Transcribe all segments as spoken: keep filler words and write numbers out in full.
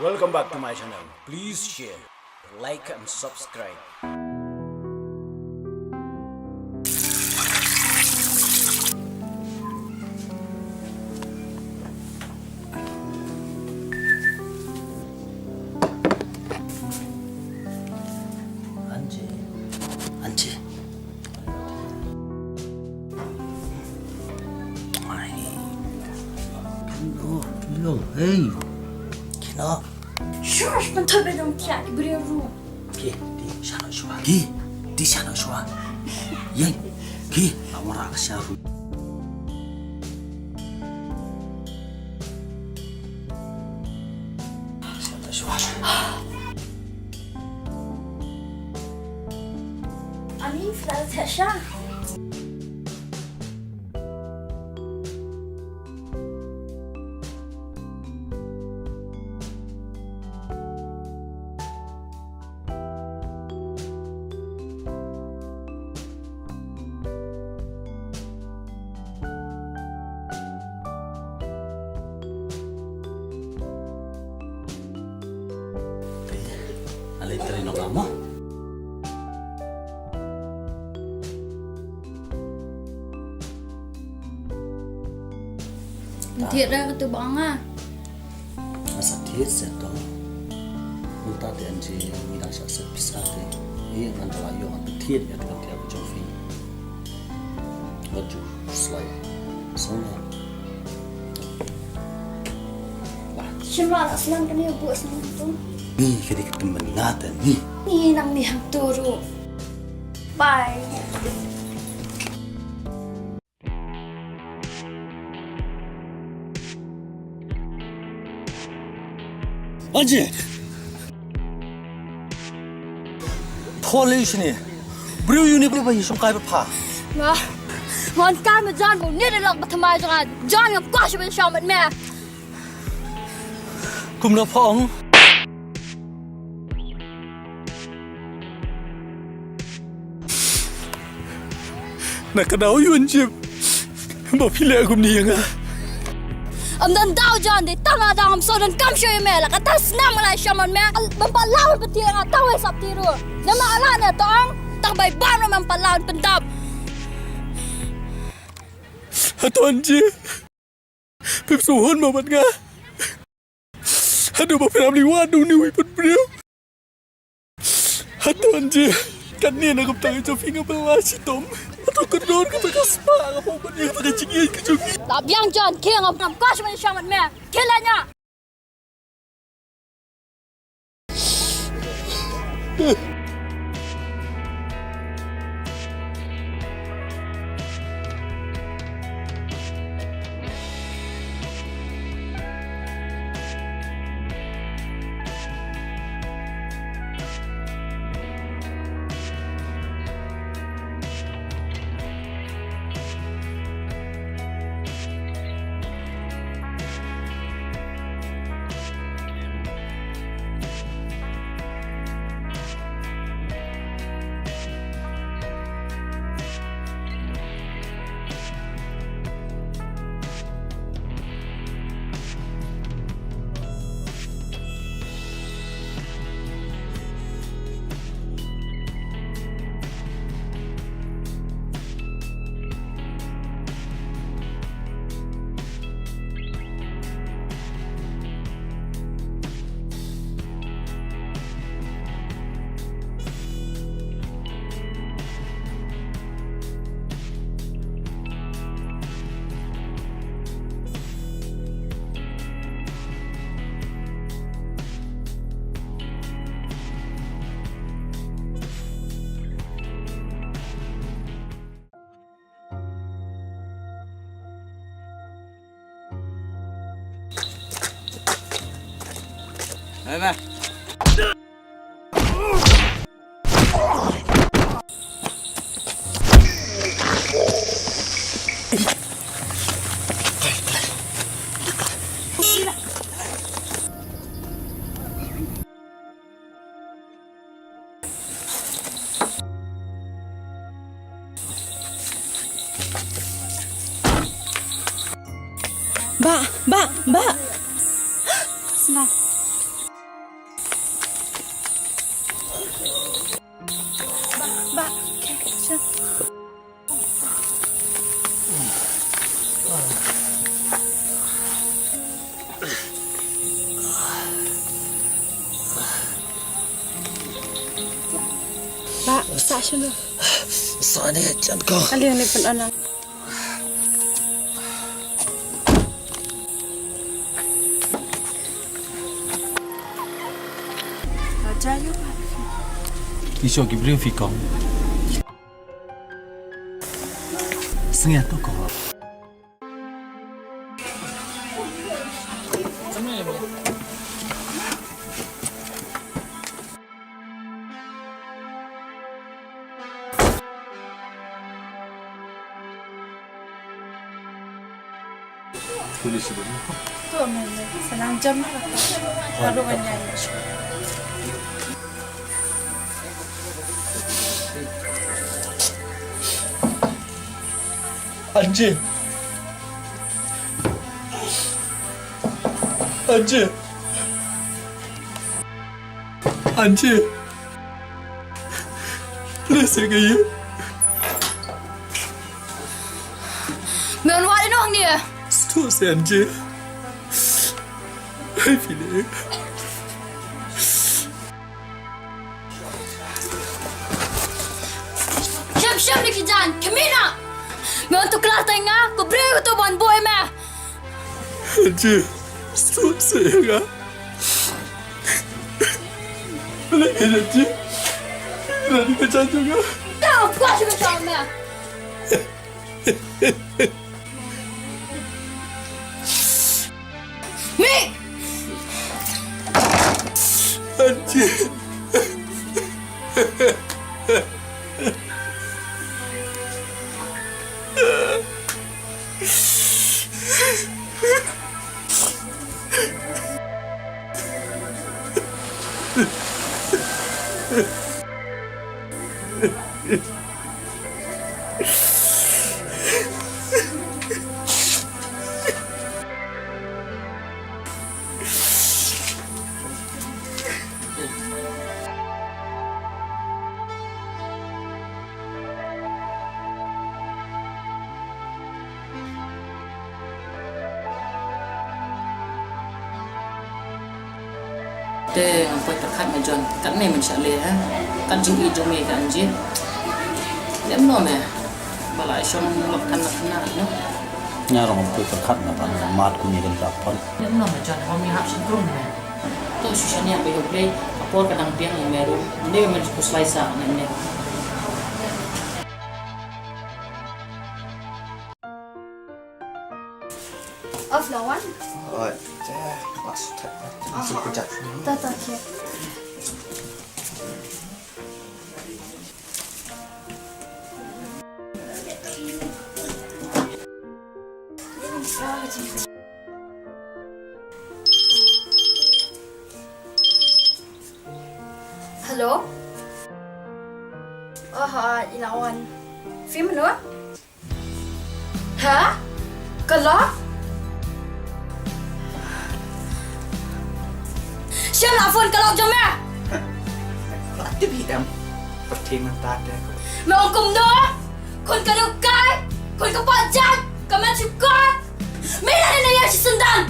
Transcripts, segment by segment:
Welcome back to my channel. Please share, like and subscribe. Anji. Anji. Ai. Kino, kino, hey. Kino. Shush, man, thot ba dong tiak, ki briew ruh. Ki, di, sha noh shuwa. Ki, di, sha noh shuwa. Yeng, ki, awara ka sha ruh. Sha noh shuwa. Ani, flat sha. Ale, try noh ka mo. Thied ra katu ba nga. Nga sa thied seh to. Mynta te Anji ngi dang shah set pisa te. Ïa ngan la ïoh ngan thied ïa ka thied ka jong phi. Wat ju slai. Song na. Lah. Shim la la snan kane buh snan tu. Ni ka dei ka tymmen nga te ni. Ni nang ni hangtu ruh. Bye. Anji! Pholei shini. Briew uni briew ba yi shong kai ba pha. Nga. Ngan kai ma jan bo ni de lok ba thamai jong nga. Jan ngam kwa shi ba shong mat me. Kumno pha ong? Na ka daw yun jip. Ba phi leh kumne ïa nga. Ym don daw jan de tang nga dang ym sngewdon kam shuh ïa me la kata snam nga la ïa shamon me. Bym pat lah ban pyntieng nga tang wei sap ti ruh. Namar ala ne tang tang bai ban bym pat lah ban pyndap. Hato Anji. Phi sngewhun mo bad nga. Haduh ba phi ram leh wad da une uwei pat briew. Hato Anji. Katne na ka bynta ka jong phi nga bylla shitom. Hato ka don kata ka spah nga pynbeit ïa kata ka jingïeit ka jong ngi. La biang John, khie ngam ngam kosh ban ïashong bad me. Khie leit noh. Ba, ba, ba. Sna. Sa shano? Sa ne jan ko. Kali ne pun anak. Ki sho ki briew fi kong. Sngiat to ko. Police tu. Tu, men, men. Senang jam ni. Lalu kan nyanyi. Anjir. Anjir. Anjir. Please, ke ye. Men wat ino hangne. Stu se Anjir. Hai pile. Shem shem ni ki jan, kemina. Me wan tu kelar tang nga, ko briew ko tu ban boi me. Ji, stop se nga. Leh ina ji. Ina ni ka jan jong nga. Tau, buat juga tau me. Mik! Anjir. Te ngam poi pyrkhat me John, katne men shah leh ha. Kat jingïeit jong me ka Anjir. Lem noh me. Ba la shong lok kan na khynnah noh. Nga ruh ngam poi pyrkhat me ban mad kumne kan ka pon. Lem noh me John, ngam ïahap shynrung me. To shu shaniah bad U Blei, ka por ka dang biang ïa me ruh. Ym dei me ban khuslai sah nangne. Off lawan. Oi, te, masuk tak. Masuk kejap. Ta ta, okey. Hello. Aha, i Lawan. Phi mano? Ha? Ka lok? Shem la phone ka lok jong me. Ka la tip hi em. Pyrthei mynta te. Me ong kumno? Khun ka dei kai, khun ka pajat, ka men shu kot. Me la ne ya shi sundan.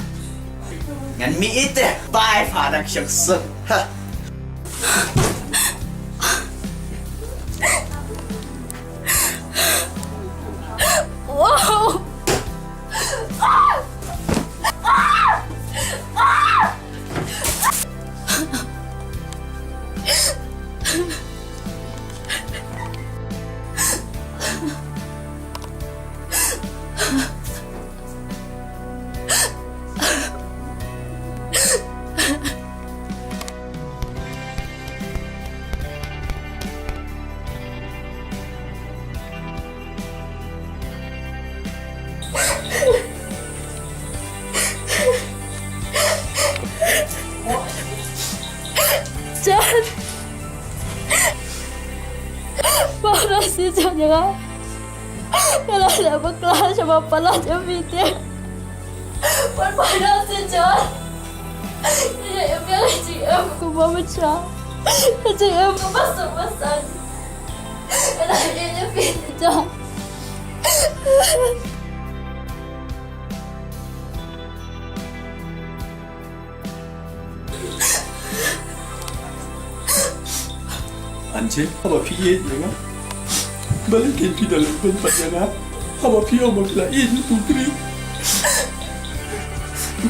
Ngan mih ite. Bye, father, shang sun. Ha. Wow. John. Para si John ya. Ka la leh bakla sha ba palat ïa phi te. Wat palat si John. Ïa ïa phi la jingim kumba mynta. Ka jingim kumba suk ba san. Ka la ïa ïa phi John. Anche, haba phi ïeit ïa nga, balei kein phi da leh beiñ pat ïa nga? Haba phi ong ba phi la ïeit ïa u Kri,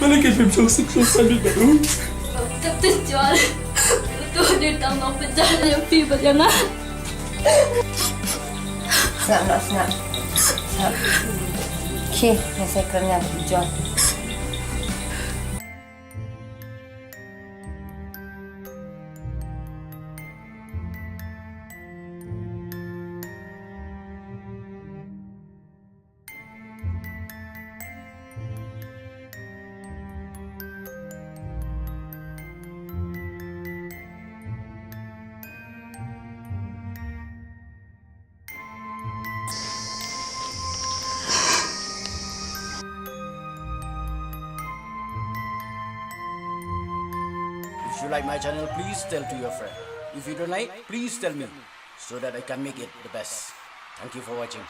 balei kein phim shong suk shong saiñ bad u? Tep tep jwal. Uto u dei tang nongpynjah ïa phi bad ïa nga. Sngap noh, sngap. Sngap. Khie, nga sa kren nga bad u John. If you like my channel, please tell to your friend. If you don't like, please tell me so that I can make it the best. Thank you for watching.